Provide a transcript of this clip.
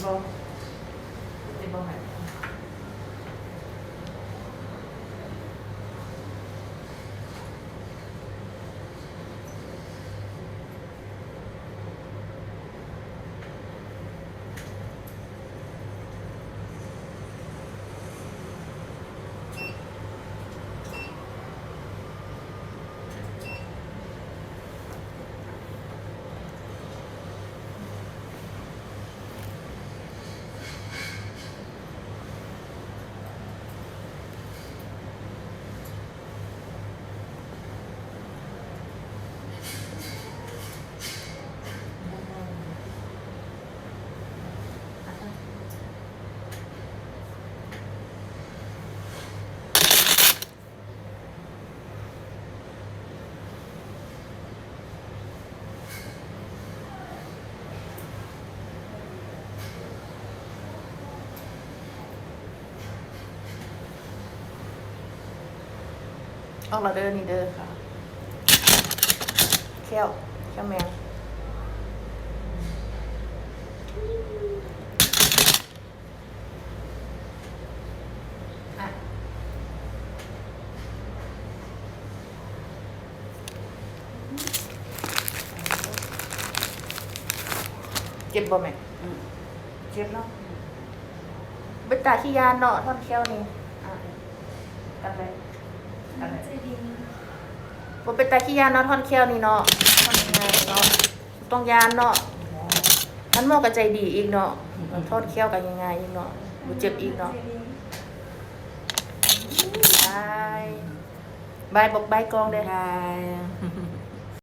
ບໍ່ ເຈັບບໍ່ແມ່? ອອກແລ້ວເດີ ນີ້ເດີ ແຂ້ວ ແຂ້ວແມງ. ເຈັບບໍ່ແມ່? ອືມ ເຈັບເນາະ. ເປັນຕາຂີ້ຢ້ານເນາະ ຖອນແຂ້ວນີ້. ອ່ະ ກັດໄວ້ ກັດໄວ້. ບໍ່ເປັນຕາຂີ້ຢ້ານເນາະ ຖອນແຂ້ວນີ້ເນາະ ຖອນງ່າຍເນາະ. ຕ້ອງຢ້ານເນາະ. ທ່ານໝໍກໍໃຈດີອີກເນາະ. ອືມ ຖອນແຂ້ວກໍງ່າຍໆອີກເນາະ ບໍ່ເຈັບອີກເນາະ. ບາຍ ບາຍ ບອກບາຍກ້ອງເດີ້. ບາຍ.